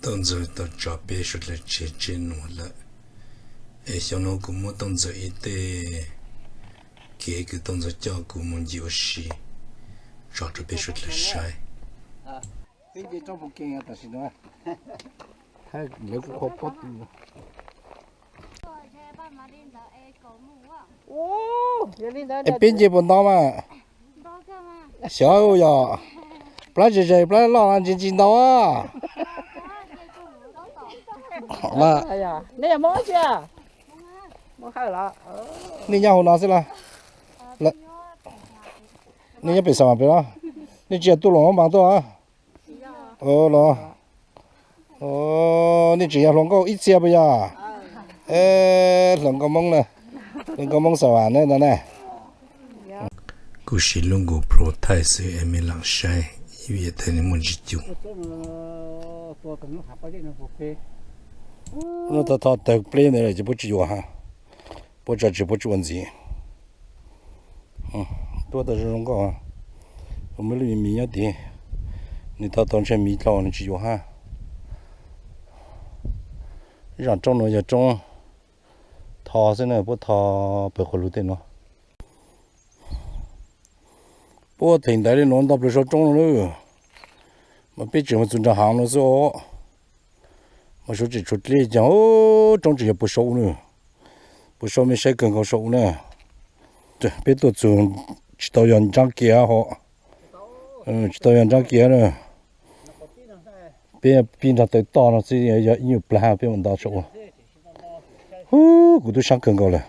Tooj Ntxawg tau tso peb suav dlawg tsev tseb nuav lawm. Es xyoo no kuv muab Tooj Ntxawg ib tej kev kws Tooj Ntxawg coj kuv mus ncig ua si tso rau peb suav dlawg saib. Es peb nce puas ntau mas? Xyov yog plab ze ze plab loj ntsis ntsis ntau. Nej nyob hauv no xwb los? Nej nyob pem Xav Mas pem los? Nej tsis yog tuaj Luam Moos Npas tuaj los? Nej tseem yog hluas nkauj ib txhia puas yog? Hluas nkauj Hmoob na, hluas nkauj Hmoob Xav Mas ne ntag na. Kuv siv lub GoPro thaij xwb es mej lam saib ib vim thaij muaj ntsis cuj. Lub no tau tho tawg pleb ntawd lawm ces puab tsis yuav ha, puab tso tseg puab tsis ua ntxiv. Tuaj tau zoo zoo nkauj, muaj lub miv nyob tid, nws tho tau ntshe miv dlhau nws tsis yuav ha. Zaaj roob no yog roob tho xwb na, puab tho pawg quas lug tej no. Puab theem ntaiv li no nto plaws sau roob no na, mas peb tseem mus txug nraag haav no xwb os. Mas suav tseem tshuav dleb caag, roob tseem yog puag sau na, puag sau mej saib kawg nkaus sau na. Peb tuaj txug tsis tau yog nraab kiag hov, tsis tau yog nraab kiag na. Peb pib nrag taw toj no xwb yog ib nyuag plaag peb mus nto sau. Hub, kuv tub saab kawg nkaus lawm.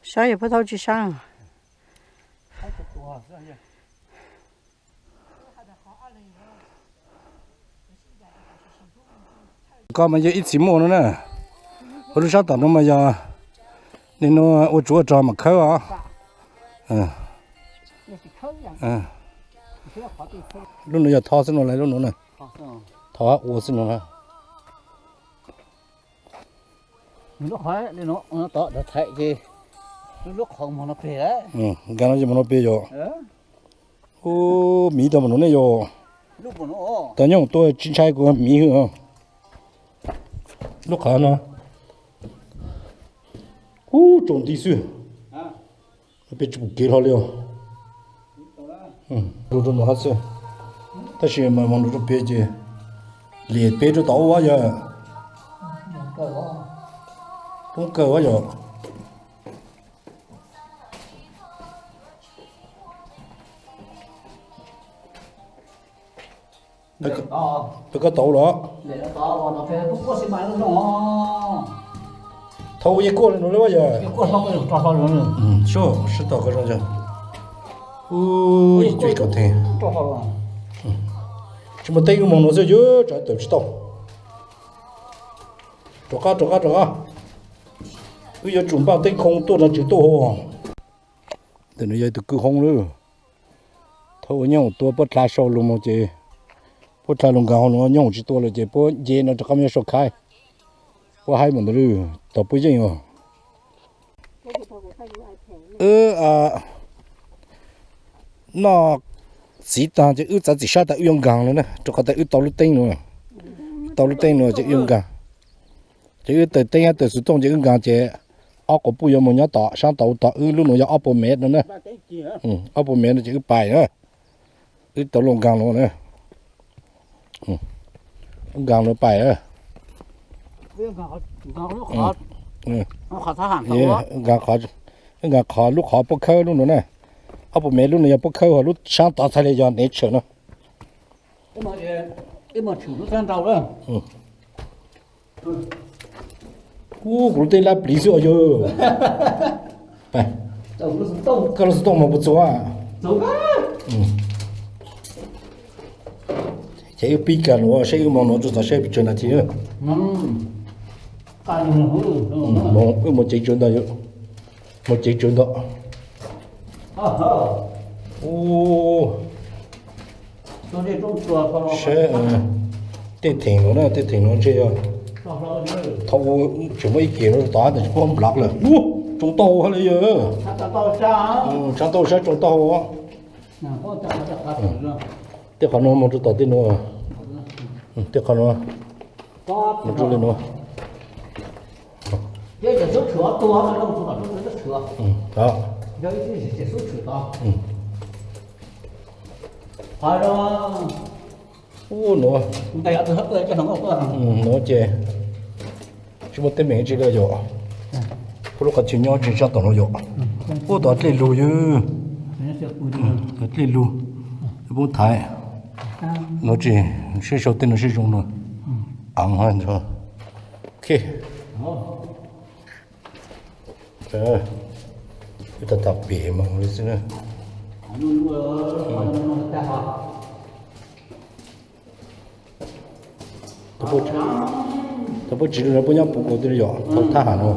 Saib yog puab thaub tsis saab. Koj mas yog ib txhis muaj no na, ua lub sab tom no mas yog nim no ua tsuv ua rog mas khawb os. Lub no yog tho xwb no las, lub no na, tho ua xwb no na. Nkag no ces mus no pem yog. Ub, miv tau mus no ne yog. Tau nyob tua tsis ntshai kuv miv hwj. Lub qhov no, ub, tsaus nti xwb. Peb tsis pum kev hlo li os. Rau no hab xwb, tab sis mas mus rau pem ces liam peb rau tom ub yog. Poob kawg yog. Peb koj tau los? Thaum ua yeej kuaj li no li yog. Sib tom ko zoo. Ub, yeej cuag ib kaum theem. Tsis muaj teeb wb moog no xwb yuav tsav tawm tsis tau. Rov qab, rov qab, rov qab. Wb yuav tsum npaj teeb khoo tuaj no tsev tuaj hauv. Ntawm no yog ib tug kwj hoob lawm. Thaum ua nyooj tua puab dlha sau lug moog ces, puab dlha lug nkaag hauv no nyooj tsis tua lawm ces puab nce no rov qab mus nyob sau khaib. Puab haib mus ntawd lawm, tom puab yeej os. Wb noj txiv taag ces wb txav txim sab tas wb yuav nkaag lawm na, rau qhov tas wb tau lub teeb no, tau lub teeb no ces wb yuav nkaag. Ces wb taws teeb hab taws xuv tooj ces wb nkaag ces ob quas puj yuav moog nyob tom saab tod, tod wb lub nuav yog ob puas mev no na. Ob puas mev no ces wb pais na, wb tau lub nkaag no na. Wb nkaag no pais na. Wb nkaag qhov lub qhov puab khawb lub nuav na. Ob puas mev lub nuav yog puab khawb, ho lub saab tod txhaj le yog nev tshawm no. Ub, kuv lub teb lab pliv xwb os yog. Koj lub xov tooj mas puas txuas? Ces wb pib kag nuav saib wb moog nuav txug txog saib pes tsawg nas this. Wb moog ceev tsawv ntag, moog ceev tsawv ntag. Ub, Saib, tej theem no na, tej theem no ntshe yog thaum ub tseem muaj ib kis no tod tias tsis pub nplov lawm. Ua, tsoo tau hais li yog, tsoo tau sab, tsoo tau. Tej qhov no mus rau tom tej no, tej qhov no mus rau li no. Ub, nuav, nuav ces tsis muaj teeb meem tsi li yom. Puab lub qhov chaw nyob tseem sab tom no yom. Ub, tod dlej lug yog, dlej lug, puab thaiv no tseem sab saum tej no sab zoo no. Aav, ok. Ib tag tag pem mas li xwb na. Thaum puab tsis lug no puab nyob puv ua twg yom, thaum thab ham no.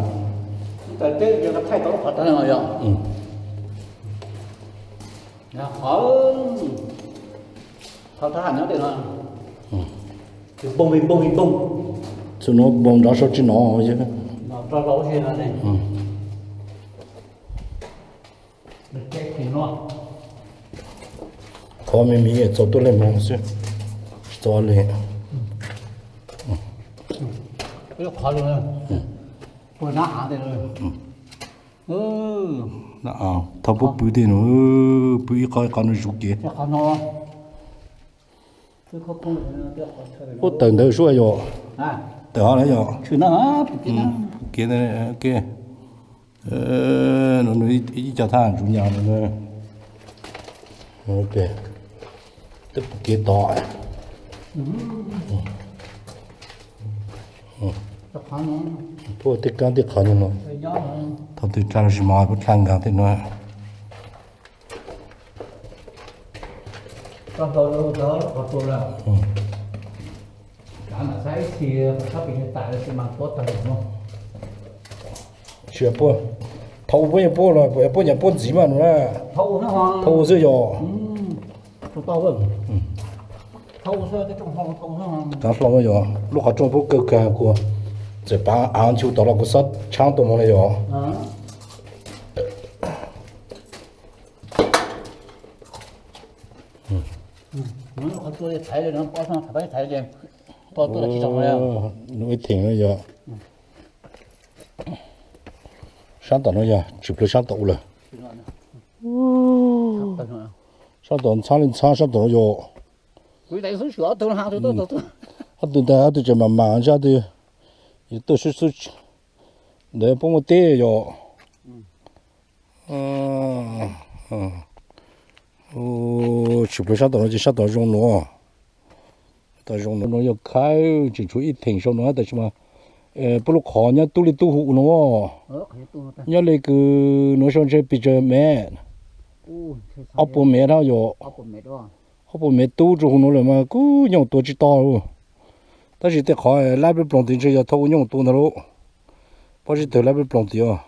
Txug no npoo nrov sau tsi no. Qhov me me txaus tuab leeg hmoov xwb, tsis txaus le. Thaum puab pw tej no, pw ib qho ib qho no zuv kev. Puab tawm ntawd sub yom, tawm hov na yom. Kev, ib co thaj zuv nyas no, twb pum kev tod. Puab tej kaab tej qhov no, thaum twg dlha lossis mov puab dlha nkaag tej no. Thaum puab, puab nyam puab ntxiv mas no na, thaum xwb yog. Kaav hlau yog lub qhov rooj puab kawg kawg kuv txawm paav aav nchu tod los kuv xob tshaab tau moog le yog. Nub ib theem no yog, saab tom no yog tsis plawg saab tom ub lawm. Saab tom ntxhab le ntxhab saab tom no yog. Ob tug ntawd ob tug tseem mam mam ntsab twg, yog tuaj xub xub ntawd puab muaj teb yog. Tsis plawg saab tom no ces saab tom zoo nuav. Tom zoo nuav yog khawb tseem tshuav ib theem sau nuav tab sis mas puab lub qhov nyob tub le tub hu nuav, nyob le kws nuav sau ntshe pes tsawg mev, ob puas mev dhau yom. Ob puas mev tub rua huv nuav lawm mas kuj nyooj tua tsis tog lauj. Tab sis tej qhov lab ploog tid ntshe yog thaum ua nyooj tua ntag lauj. Pob zeb tawg lab ploog tid os.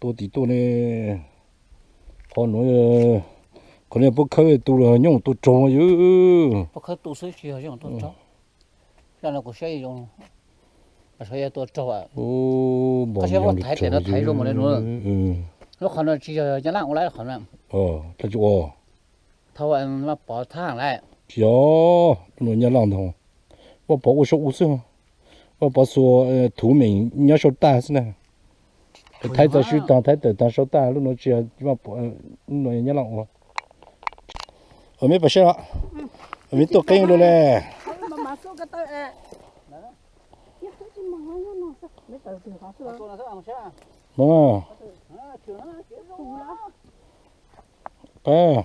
Tua tim tuaj ne. Qhov nuav, qhov nuav puab khawb tu los nyooj tua raug yom. Lub qhov no tsis yog Nyab Laj ua lawm qhov no. Thaum Vaj Pov thaj lawm. Tsis yog, lub no Nyab Laj ntag. Vaj Pov ua sau u xwb. Vaj Pov xuas thuv meem nyob sau tag xwb na. Thaib txaus sib taag, Thaib tawm taag sau tag, lub no tsis yog, lub no Nyab Laj ua. Meb pab saib os, meb tuaj qeeb dua le. Mog, pab.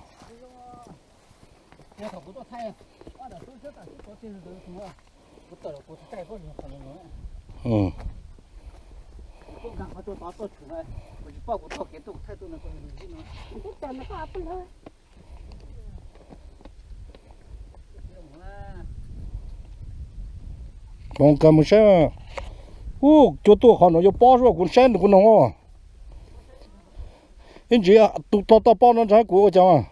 Moog kag moog saib. Ub, cua tuaj qhov no yuav pob suav kuv saib nws kuv noog. Ib ntsis tus tog toj pob no ntshai kuv ua cas.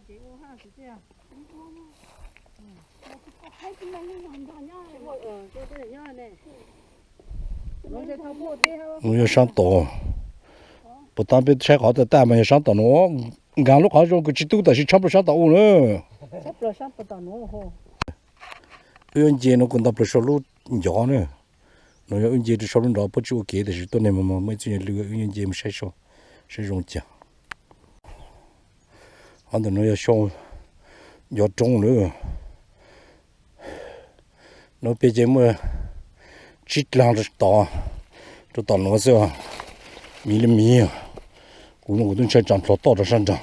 Nws yog sab tom, puas tas peb saib qhov tas tas mas yog sab tom no. Nkaag lub qhov zoo kws tsis tub tam sim tshab plaws sab tom u na. Wb yuav nce no kuj nta plaws sau lub ncov na. No yog wb nce rau sau lub nrov puab tsis ua kev tam sim tuaj neeg mas muaj ib txwm yog lw wb yuav nce mus saib sau, saib zoo cas. Qhov ntawm no yog sau ncov roob lawm. No peb ces muaj tsib dlaag rau tom, rau tom nuav xwb. Miv li miv, kuv no kuv tub ntshai tsam plhov toj rau sab nraag.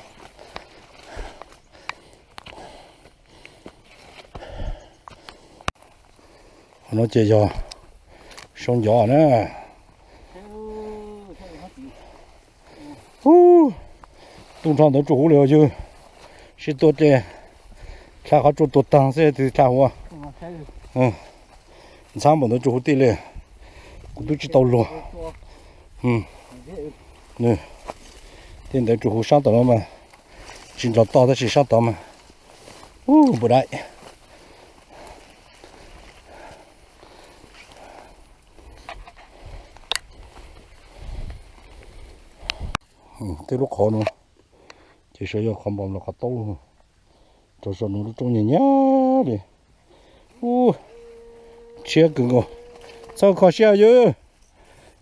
Qhov no ces yog sau ncov na. Ub, tub nrho ntawd tsuas huv li os yawg. Sib tuaj ces dlha qhov tsua tuag taag xwb tis dlha huv. Ntxhab npaum ntawd tsuas huv tij li. Kuv tub tsis tau luag. Tej ntawd tsuas huv sab tom no mas tsis nrog toj tab sis sab tod mas ub npua dai. Tej lub qhov no ces sav yog qhov npam los qhov taub. Rau saum no lub roob nyag nyag li. Ub, tshiab kawg nkaus. Txhob kho siab yawg.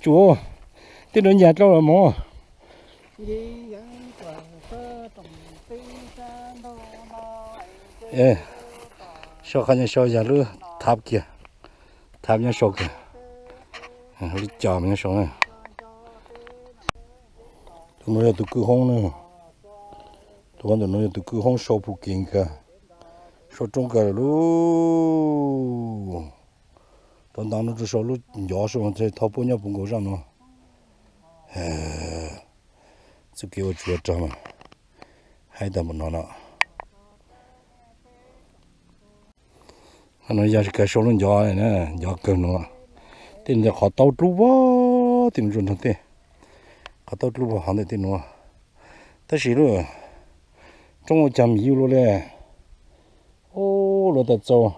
Tsuas tej no nyag dlhau los mog. Sau qhov nyuag sau yog lub thab kiag, thab nyob sau kiag, lub cos nyob sau na. Tus no yog tus kwj hoob na, tus ntawm no yog tus kwj hoob sau pum kev kag, sau roob kag lawm lauj. Rov ntav no rau sau lub ncov sau, thauj puab nyob puv nkaus zaj no. Txuj kev ua tsuav rog mas haib tag npaum no no. No yog kawg sau lub ncov, ncov kawg no. Tej ntawd qhov taub dlub vog tej no, nrog tej qhov taub dlub vog hov ntawm tej no. Tab sis lub roob ua cas miv yuj luaj li. Ub, luag tas txaus,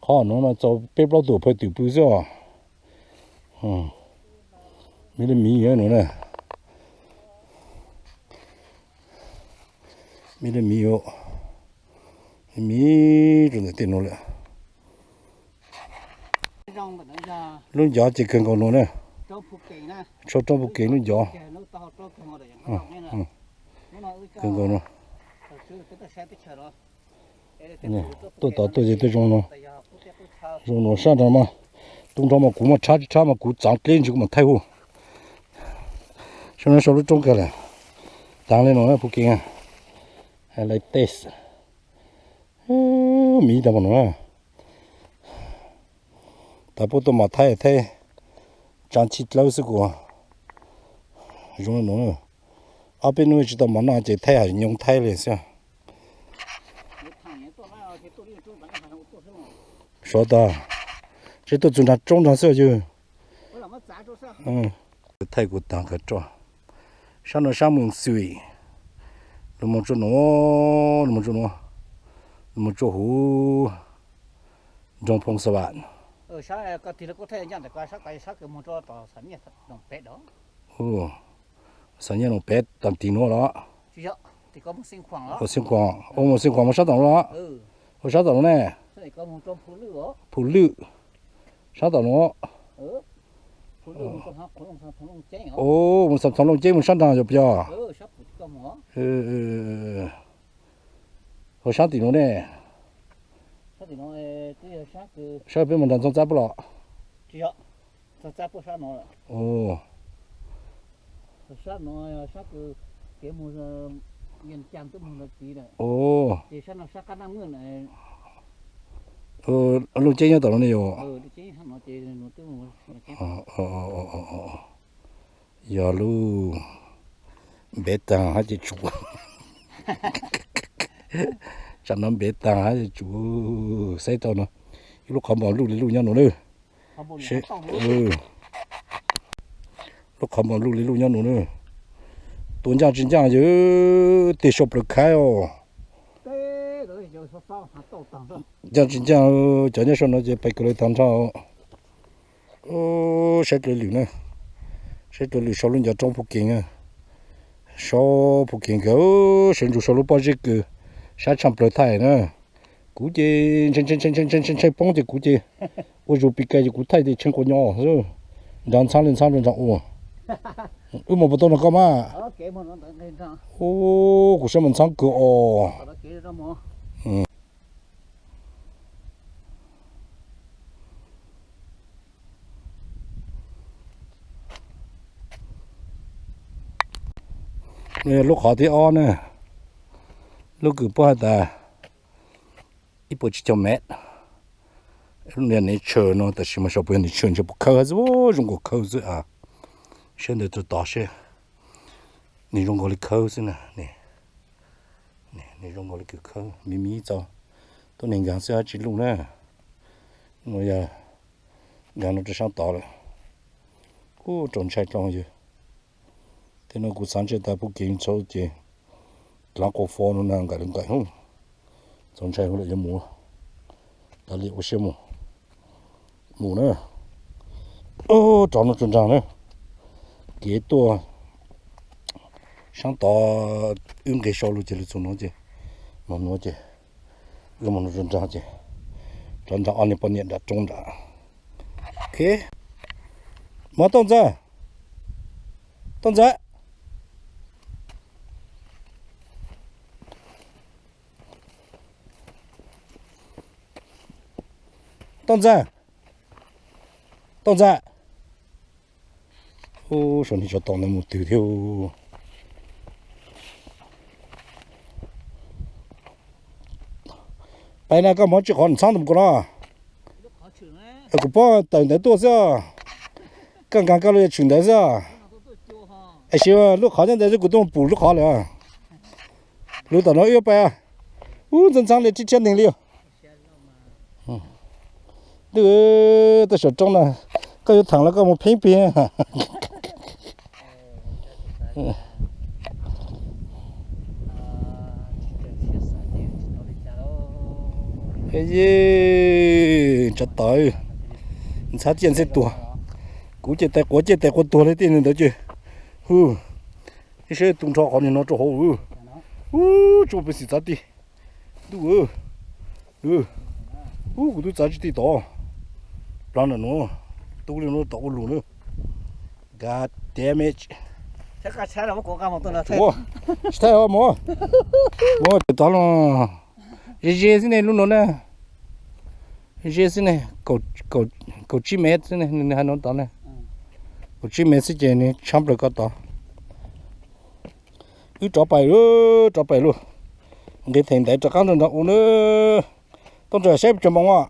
qhov no mas txaus peb plaub tuam phaj twm pw xwb os. Miv li miv no na. Miv li miv, miv rau ntawm tej no lawm. Lub ncov ces kawg nkaus no na. Tso roob pum kev lub ncov. Kawg nkaus no. Tuaj tod tuaj ces tuaj zoo no. Zoo no sab nrad mas, tub nrho mas kuv mas tshab tshab mas kuv txav dleb ntsis kuv mam thaij hu. Saib no sau lub roob kag lawm. Taag li no pum kev. Lais tej miv tag npaum no. Tas puab tuaj mas thaij thaij tsaa tsi dlawb xwb kuv. Zoo li no, ob peb hnub tsis tau mov noj ces thaij has nyob thaij li xwb. Sov tas, tsis tuaj txug nrag roob nrag xwb yog. Thaij kuv taag kawg roj. Sab no sab Moos Xwm, lug moog tsua nuav, lug moog tsua nuav, lug moog tsua huv nroog Phoo Xa Vam. Xam Nyaj Noom Pev tog tim nuav los? Moos Xeev Khuam, Moos Xeev Khuam moog sab tom nuav los? Ua sab tom nuav ne. Phu Lwj, sab tom nuav. Moos Xeev Khuam Looj Ceeb moog sab nraag yog puas yog? Ua sab tim nuav ne. Sab peb moog nraag Txoov Txab puab los? Looj Ceeb nyob tom nuav ne yog? Yog lub npev taag hab ces tsum. Tsam no npev taag hab ces tsum. Saib tau no, ib lub qhov npam luj li luj nyob nuav na. Lub qhov npam luj li luj nyob nuav na. Tua ncaaj tsis ncaaj yog tej sau plawv khaib os. Ncaaj tsis ncaaj, cov nyob sau no ces pais kawg lawv tag nrho. Saib dlawv lwm na, saib dlawv lwm sau lub ncov roob Phuj Kees, sau Phuj Kees kawg, sawv ntsug sau lub pob zeb kws sab tshaaj plawg thaij na. Kuv ces ntshai ntshai ntshai ntshai ntshai ntshai poob ces kuv ces ua zus pis kais ces kuv thaij tias tshee quas nyo xwb, nrag ntxhab li ntxhab nrag ua. Wb mus puas tau no koj mas? Ub, kuv saib mas ntxhab kawg os. Lub qhov thib ob na, lub kws puab has tas ib puas tsib caug mev. Lub niag nature no tab sis mas sau puas yog nature ntshe puas khawb xwb, zoo nkaus khawb xwb a. Saib ntawd tod tod seb, nws zoo nkaus li khawb xwb na. Nws zoo nkaus li kws khawb miv miv txog, tuab neeg nkaag xwb hab tsis luj na. No yog nkaag no rau saab tod lawm. Ub, rau ntshai dloo yawg. Tej no kuv xaav ntshe tas Phuj Kees txhua ces dlaav quas fo no na nqaim li nqaim hub. Txaus ntshai hub lawm yuav mus, tas li ua siab mus, mus na. Rov nuav tsuas nraag na, kev tuaj saab tod wb nqis sau lug ces lug txug nuav ces, moog nuav ces wb moog nuav tsuas nraag ces rov nraag ob niag poj niam nram roob nrad. Ok, mov Tooj Ntxawg, Tooj Ntxawg, Tooj Ntxawg, Tooj Ntxawg. Ub, saum niag tsov tom ntawd mus twg thiab. Pais na, koj mov tsi qhov ntxhab ntawm kuv no. Kuv pob tawm ntawd tuaj xwb. Koj nkaag koj lub tshwm ntawd xwb. Es sis lub qhov nyob ntawd xwb kuv tuaj pum lub qhov lawm. Lub tom no wb pais. Ub, ntxhab ntxhab li tsib rhiab neeg li. Ntuj, tuaj saum roob na, koj yuav thaam los koj mus pheeb peg. Tsov tom, ntxhab ciaj ntxheb tuag. Kuv ces tais quav ciaj tais quav tuag li tej ntawd ces, hu, ib sab tu nrho qhov niag no rau hauv. Ub, tsuj pes xim txav ti. Ntuj, ub, kuv tub txav tsis ti tod. Plav ntawm nuav, tub li nuav tom ua lug na. God damn it. Tsis thaij os mog. Ua ces tod los ze ze xwb ne lub nuav na. Ze xwb ne, kaum tsib mev xwb ne, nws hais no tod ne. Kaum tsib mev xwb ces nws tshaab plaws ko tod. Wb rov pais, rov pais lauj. Nqis theem ntaiv rov qaab nrog nraag ua na. Tooj Ntxawg, saib puas tsawg moos os?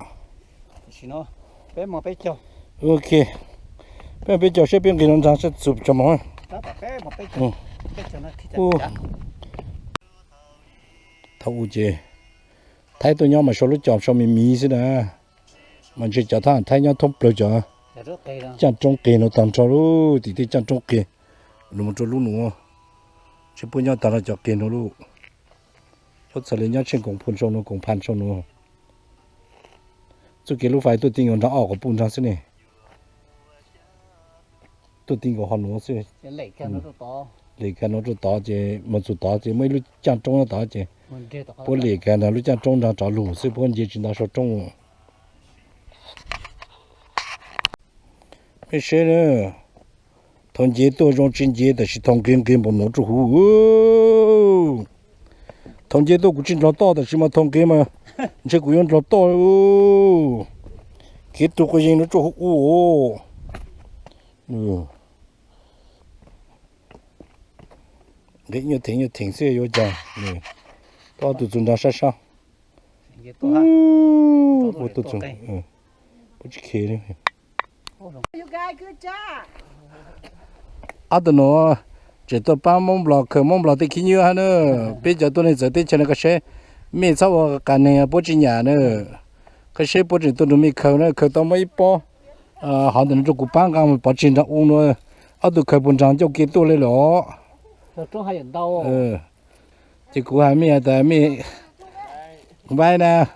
Ok, peb moos peb caug saib peb nqis no nraag saib txug puas tsawg moos. Thaum u ces Thaib tuaj nyob mas sau lub cov sau miv miv xwb na. Mas ntshe cov thab Thaib nyob thoob plawg cov caaj roob qig no taag nrho lauj, tim tej caaj roob qig, lug mus rau lub nuav, ntshe puab nyob taag nrho cov qig no lauj. Txhaj le nyob tsheej koom phu sau nuav, koom pha sau nuav. Txuj kev lub fais tuaj ti nkaus nraag, ob quas puj nraag xwb ne. Tuaj ti nkaus ho nuav xwb. Lem kag nuav rau tod ces moog txug tod ces muaj ib lub caaj roob nyob tod ces puab lem kag nraag lub caaj roob nraag rov lug xwb, puab nce tsis ntau sau roob. Mej saib na, thaus nce tuaj zoo tsis nce, tab sis thaus nqis nqis npaum nuav rua huv. Thaus nce tuaj kuv tsis nrog toj, tab sis mas thaus nqis mas ntshe kuv yuav nrog toj. Kev tug quas yeeg nuav rua huv u. Nqis nyuaj theem nyuaj theem xwb yuav cas. Ob tug txug nraag sab sab. Puab tub txug, puab tsis khe li. Ob tug nuav tseem tuaj paab Moob Nplog khaws Moob Nplog tej khib nywb hab na. Peb cov tuaj neeg txawv teb chaws no koj saib, mej txhob ua qas neeg puab tsis nyam na. Koj saib puab tseem tuaj nrug mej khaws na, khaws tau muaj ib pob, hov ntawm no rua kuv paab nqaa mus pov tseg nraag u nuav. Ob tug khaws puag nraag ncauj ke tuaj le lawm os. Ces kuv has mej has tas mej Npaj na,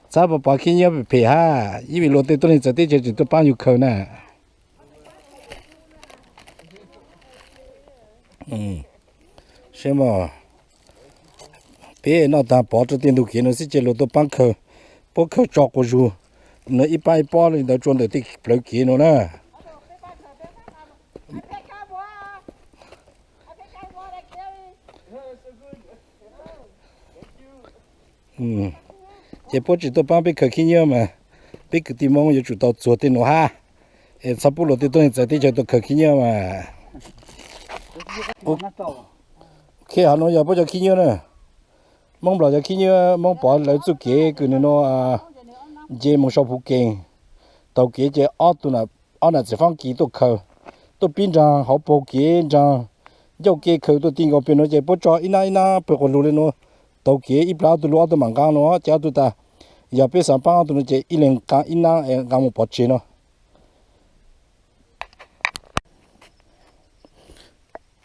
txhob pov pov khib nyiab phem phem hab, ib vim luag tej tuab neeg txawv teb chaws tseem tuaj paab yug khaws na. Seb mog, peb noj taag pov rua tej ntug kev nuav xwb ces luag tuaj paab khaws, puab khaws tso quas zug, nuav ib paab ib pob li ntawd tsua ntawm tej plawv kev nuav na. Ces puab tsis tuaj paab peb khaws khib nyiab mas peb kwv tij Moob yuav tsum tau txuag tej nuav hab, es txhob pub luag tej tuab neeg txawv teb chaws tuaj khaws khib nyiab mas. Khej hov nuav yog puab cov khib nyiab na. Moob Nplog cov khib nyiab, Moob pov lawv txuj kev kws nwg nuav nce moog sau Phuv Kees, taug kev ces ob tug, ob nam txiv Faab Kis tuaj khaws, tuaj pib nraag hauv paug kev nraag ncauj kev khaws tuaj ti nkaus peg nuav ces puab tso ib nab ib nab peg quas lug le nuav, taug kev ib plag ob tug lug ob tug mam nqaa nuav ces ob tug tas, yog peb xaav paab ob tug nuav ces ib leeg nqaa ib nab nqaa moog pov tseg nuav.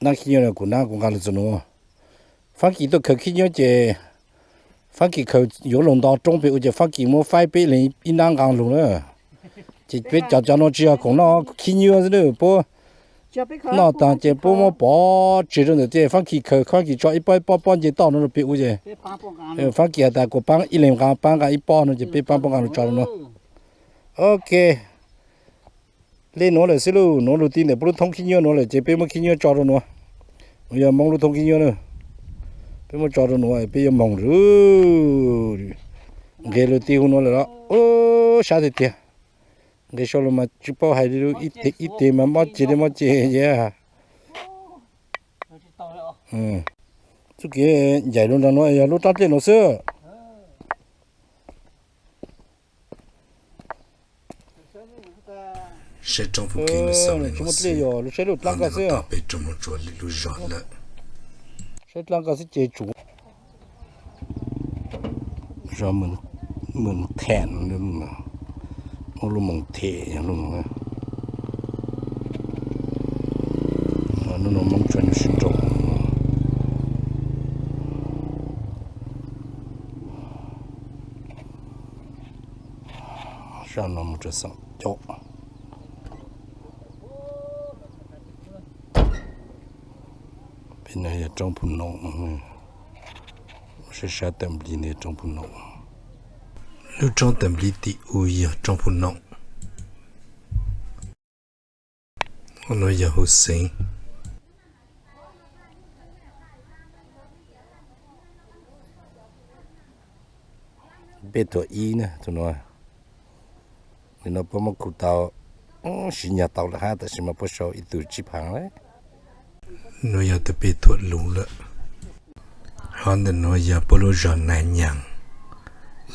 Nab khib nyiab kuv nab kuv nqaa lug txug nuav. Faab Kis tuaj khaws khib nyiab ces Faab Kis khaws yuav lug nto roob peg ua ces Faab Kis muab faib peb ib leeg ib nab nqaa lug na. Ces peb cov cov nuav tsis yog khoom noj khib nyiab xwb na, puab noj taag ces puab muab pov tseg rua ntawm tej Faab Kis khaws, Faab Kis tso ib pob ib pob pob nce toj nuav rua peg ua ces Faab Kis has tas kuas paab ib leeg nqaa, paab nqaa ib pob nuav ces peb paab pob nqaa lug tso rua nuav. Ok. Le nuav lawm xwb lauj, nuav lug ti ntawm puab lub thoob khib nyiab nuav lawm ces peb muab khib nyiab tso rua nuav. Nuav yog Moob lub thoob khib nyiab na. Peb muab tso rua nuav peb yuav moog lawm. Nqis lug ti hu nuav lawm los sab tiag tiag. Nqis sau lug mas tsis paub hais li, ib teg mas mob ceg li mob ceg yag. Txuj kev ncaim lug nraag nuav yog lub rab dlej nuav xwb. Saib roob Phuv Kees lug xaus le nuav xwb, tsis muaj dlej yog lug saib lub dlaab koj xwb. Peb roob Moob Tsuas lwm lub zog lawm. Saib dlaab koj xwb ces tsum. Zog Moos Them, muaj lub Moos Them lub, nub nua Moob tsuas nyuaj sib nraus. Sab no mus rau Xeem Coob. Peb no yog roob Phu Noom, sab sab tawm nplig no yog roob Phu Noom. Lub roob tawm nplig tim u yog roob Phu Noom. Ua nuav yog huv xeev. Peb thuam ib na, tus nuav, nim no puab muab khu tau, siv nyag tau lawm hab, tab sis mas puab sau ib tug tsib phaav lawm. Nuav yog tus peb thuam luv lawm. Hov ntawm nuav yog puab lub zog Nas Nyas,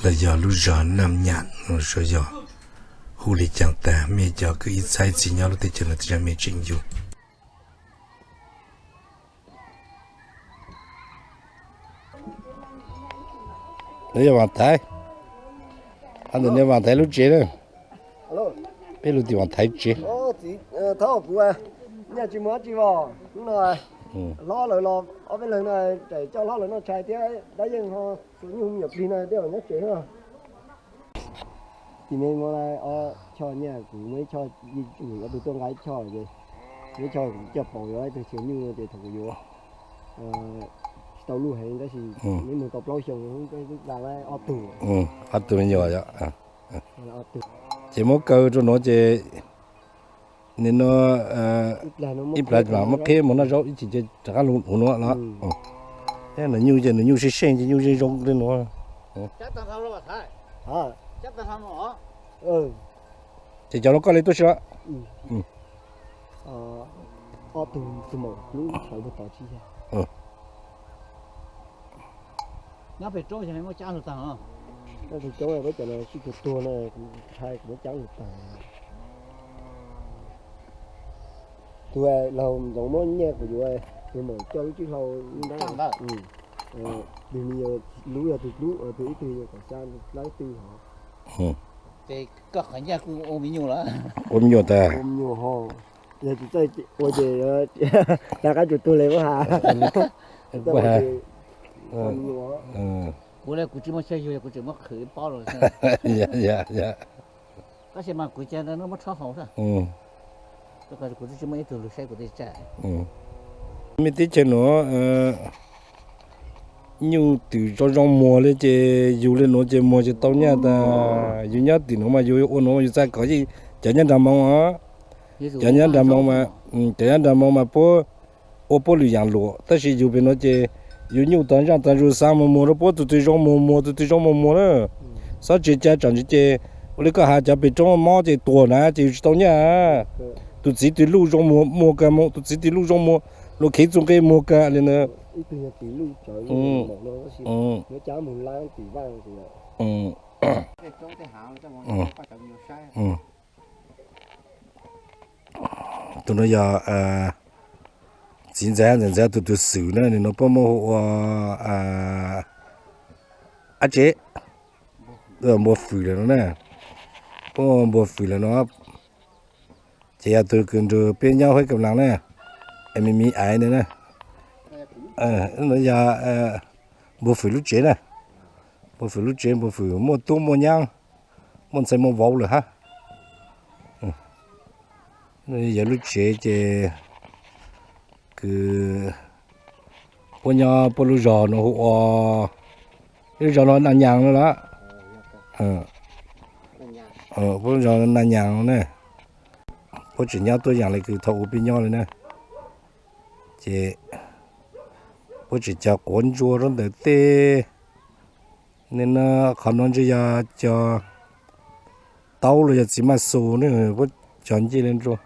los yog lub zog Naj Nyas, nuav sau yog hu li caag tag, mej cov kws ib txhab ib txhis nyob lub teb chaws no tsis yog mej tseem yug. Nuav yog Vaam Thaiv, ntawm nuav Vaam Thaiv lub tsev na. Peb lug tim Vaam Thaiv tsev. Thaub kuv nyaj tsis muaj dab tsi os, hnub no hlob lawv los ob peb leeg no, tseem coj hlob lawv noj tshais thiab dab yeej ho txhua nyuj me nyuam plig no tej nyob tsev. Tim me mo, choj nyaj kuv muaj ib choj, ob tug tuaj nqa ib choj ces, ib choj kuv coj pauv yuav ib tug txiv nyuj no ces thaum kuv yuav tsis tau luj heev tab sis neb moog tau plaub xyoo, nqa ob tug, ob tug me nyuam. Ces muab kaw rau nuav ces nim no ib plag mas muab qheb moog noj zaub, ib chim ces rov qab lug huv nuav los. Nws nyuj ces nws nyuj seej seej ces nyuj zeej zoo li nuav. Ces cov nuav koj le tuaj si los? Ob tug, tus maum lub sawv puag tod tsis yog. Nyob pem roob muaj cab lug taag. Nyob pem roob peb cov no sib tug tuag no, kuv ntshai kuv muab cab lug taag. Tus laug ntxoov muab nyiaj kuv yuav, tus maum coj lub tsib hlau lub nrab. Tus me nyuam lub yog tus dlub, tus ib tug yog kom xya lab twg hov. Ces koj qhov ncaj kuj ua me nyuam lawm. Ua me nyuam tas. Ua me nyuam ho. Yog tsis txawj ua ces rov qab tsum tuag le muab has. Kuv le kuv tsis muaj chaw yug, kuv tseem muab qhwv ib pob los. Tab sis mas kuv cia ntawd muab rhaub haus xwb. Kuv tsis muaj ib tug lug saib kuv tej tsaj. Mej teb chaws nuav nyuj twm zoo zoo muag li ces yug li nuav ces muag tsis tau nyaj tas. Yug nyob tim nuav mas yug ua nuav yug txav kom yeej cov nyob nrag moov os. Cov nyob nrag moov mas, cov nyob nrag moov mas puab ua puab lwm yaam luam, tab sis yug pem nuav ces yug nyuj tag zaaj tag zug xaa muag muag rua puab, tug twg zoo muag muag, tug twg zoo muag muag na. Xob tsi ca tsom ntsis ces ua li koj has cov pem roob mob ces tuag na ces yug tsis tau nyaj. Tug txiv twg luj zoo muag muag kag moog, tug txiv twg luj zoo muag luag khev txuj nqe muag kag li ntawd. Tug nuav yog txiv ntxawm, ntxawm ntxawm tug tug xwm na, nwg nuav puab muab hu ua ab tsev, npua fwm lawm nuav na, puab npua fwm lawm nuav. Ces yog tug kws nrug peb nyob Huab Kam Laas na, es me me ais ntawd na, yog npua fwm lub tsev na, npua fwm lub tsev, npua fwm muaj tub muaj nyab, muaj ntxhais muaj vauv lawm hab. Yog lub tsev ces kws puab nyob puab lub zog nuav hu ua, lub zog nuav Naj Nyaas nuav lawm. Puab lub zog Naj Nyaas nuav ne, puab tseem nyob tuab yaam le kws thaum ub peb nyob le na. Ces puab tseem cog quav ntsuab rau ntawm tej. Nim no qhov nuav ntshe yog cog taub los yog txiv maj xus ne, puab cog ncej le nruab.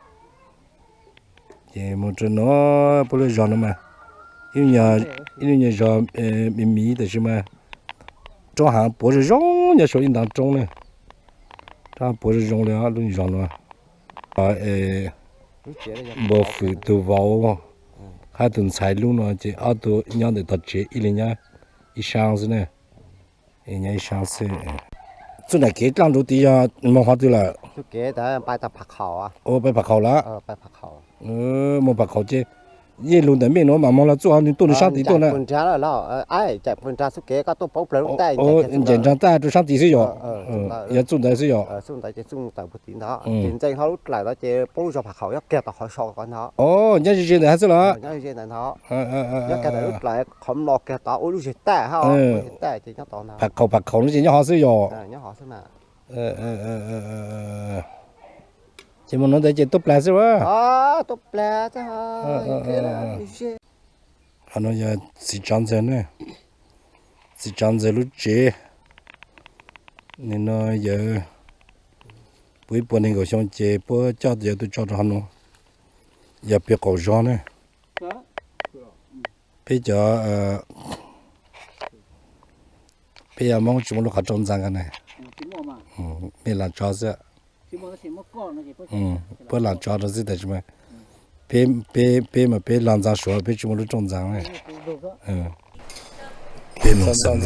Ces mus rau nuav puab lub zog nuav mas ib lub nyuag zog me miv tab sis mas roob haav puav zoo zoo nyob saum ib ntaag roob ne. Roob haav puav zoo zoo le lub zog nuav. Npua fwm tug vauv hab tug ntxhais lub nuav ces ob tug nyob ntawm tog tsev ib leeg nyob ib saab xwb ne. Nyob ib saab xwb. Txuj nram kev dlaaj nrug tid yog moog qhov twg lawm? Ua pais Pham Khaum lawm. Moog Pham Khaum ces yeej lug ntawm mej nuav mas moog los txuj ho nwg tuaj nwg saab tid tuaj na. Ncaim nraag taj rau saab tid xwb yog? Yog txuj ntawd xwb yog? Nyob ze ze ntawd hab xwb los? Pham Khaum Pham Khaum no ces nyob hov xwb yog? Ces moog nuav ntawd ces tuaj plag xwb a? Qhov no yog txiv tsav ntxawg ne, txiv tsav ntxawg lub tsev. Nim no yawg puv ib puas neeg nkaum xyoo ces puab coj yawg tuaj tso rau hov nuav. Yog peg qaum zog ne. Peb cov, peb yog Moob tsis muaj lub qhov rooj ntxaa nkaus ne. Mej laag tso xwb. Puab laag tso rau xwb tab sis mas peb, peb mas peb laag ntxaa suav peb tsis muaj lub rooj ntxaa ne. Peb moog xam nwm,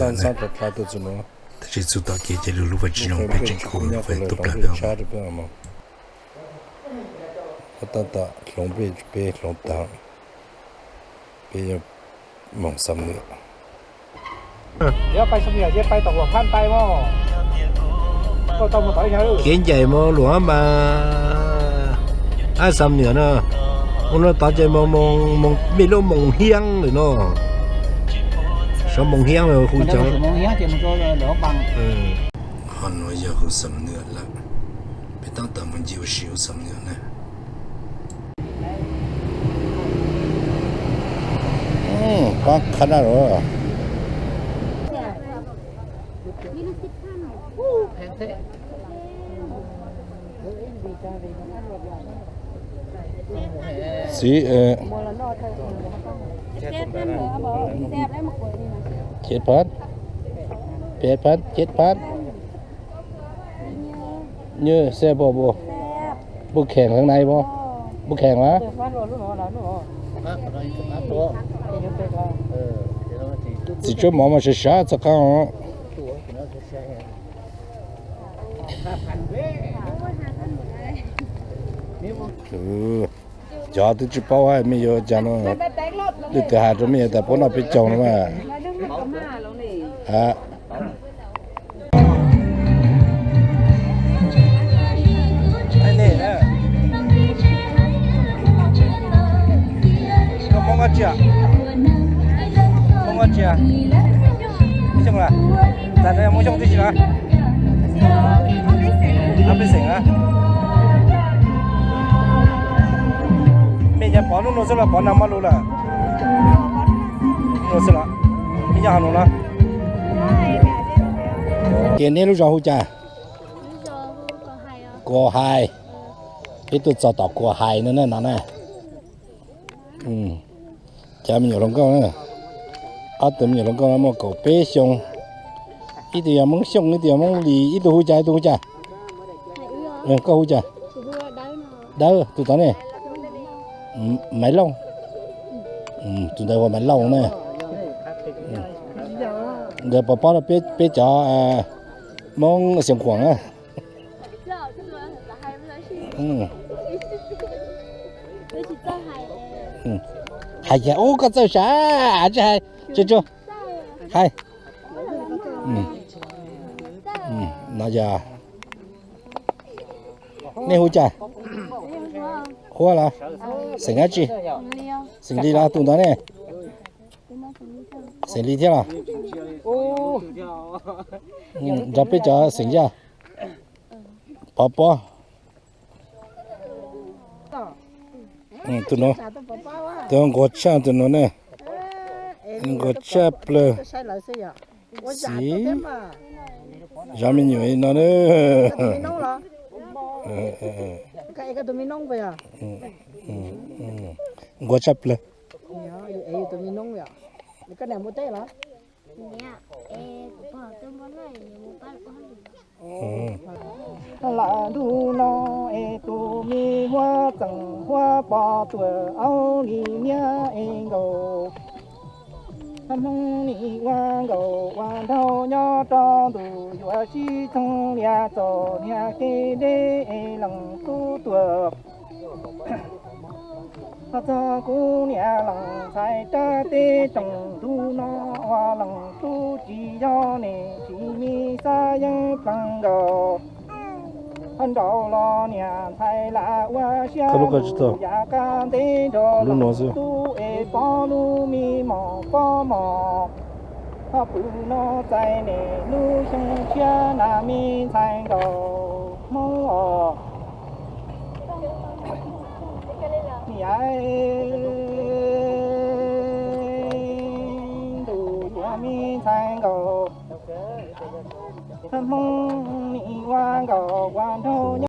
tab sis txug tom kev ces lug lub vaj tsis zoo peb tseem khu fais tub plag peb. Tab tom hloov peb, peb hloov taag, peb moog xam nwm. Kev ncaim moog luag mas, ab xam nwm na, ua no tod ces moog, moog mej lub moos hiab lawm no. Sov moos hiab hu cov. Qhov nuav yog hu xam nwm lawm, peb tab tom moog ncig ua si hu xam nwm na. Paab qhab dab los. Txiv, ces phab, peb phab, ces phab. Nyob xab puas, puas kheem heev na, puas kheem na? Txiv tsuab mov mas sav sav txog qaab os. Cov twb tsis paub hab mej yuav cas no, leej twg has rua mej tas puab noj peb caug no mas. Tsia, Hmoob Vaj Tsia, Xyooj a, tas no Hmoob Xyooj tib si na. Ab peb xeem a. Mej cov pov hnub no xwb los pov nag hmo lug lawm? Hnub no xwb los? Mej nyob hauv no los? Ces neb lub zos hu cas? Kuas Hais. Peb tuaj txog tom Kuas Hais no na, no na. Cov me nyuam hluas nkauj na, ob tug me nyuam hluas nkauj no muaj kaum peb xyoo, ib tug yog Hmoob Xyooj, ib tug yog Hmoob Lis, ib tug hu cas, ib tug hu cas? Koj hu cas? Dawb, tus tod ne? Maiv Lauj. Tus ntawd hu Maiv Lauj na. Ntawd pov pob rau peb cov Hmoob Xeev Khuam na. Hais kiag, ub, koj txawj sav, tsis hais, tsis tsuag, hais. No yog, nej hu cas? Huab los? Xeem dab tsi? Xeem Lis los tus ntawd ne? Xeem Lis thiab los? Nrog peb cov xeem Yaj pov pob. Tus no, tus nquag tshaj, tus no ne, nquag tshaj plaws. Xis, zov me nyuam no na. Nquag tshaj plaws. Lam ntuj no es tus me huab txeem huab pov tuam aub li niab es nkaus. Hmoob nim ua nkaus ua nraug nyob rau ntuj yuav sib txoog lias txom niag kev deb es leej tub tuag. Ho txog kuv niam leej ntxhais rab teb rooj ntug no ua leej tub tsis yog ne tsis me xav yeeb pleeg nkaus. Ho nraud los niam ntxhais lam ua siab mus yam qab ntev nrog leej tub es pov lub me mom pob mos. Ho pw no txais ne lub xyoo tshiab na me ntxhais nkaus Hmoob os. Niam, ntuj yuav me ntxhais nkaus, Hmoob nim ua nkaus ua nraug nyob.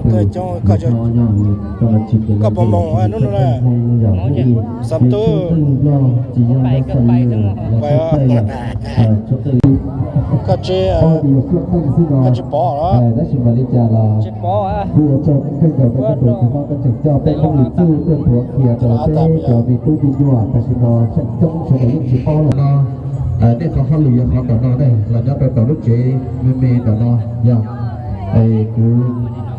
Koj coob, koj coob, koj puas moog hnub no na? Xam tub, koj tsis, koj tsis pom los? Tsis pom. Nej qhov hauj lwm yuav qhov tom no ne, los nyob rau tom lub tsev me me tom no yog, es kuv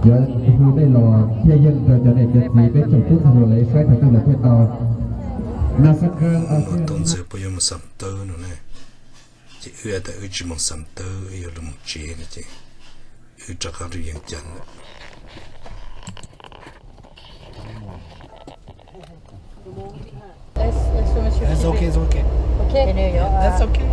yuav hu nej los thiaj yeej rau cov niam cov txiv peb tsoom tub txog lawv saib thaum twg lawv thiaj tau. Tus ntxhais puas yuav mus Xam Tawb no ne? Ces wb tas wb tsis mus Xam Tawb, wb yuav los mus tsev no ces wb rov qab rau Yeeb Cas lawm. It's okay, it's okay. Okay. That's okay.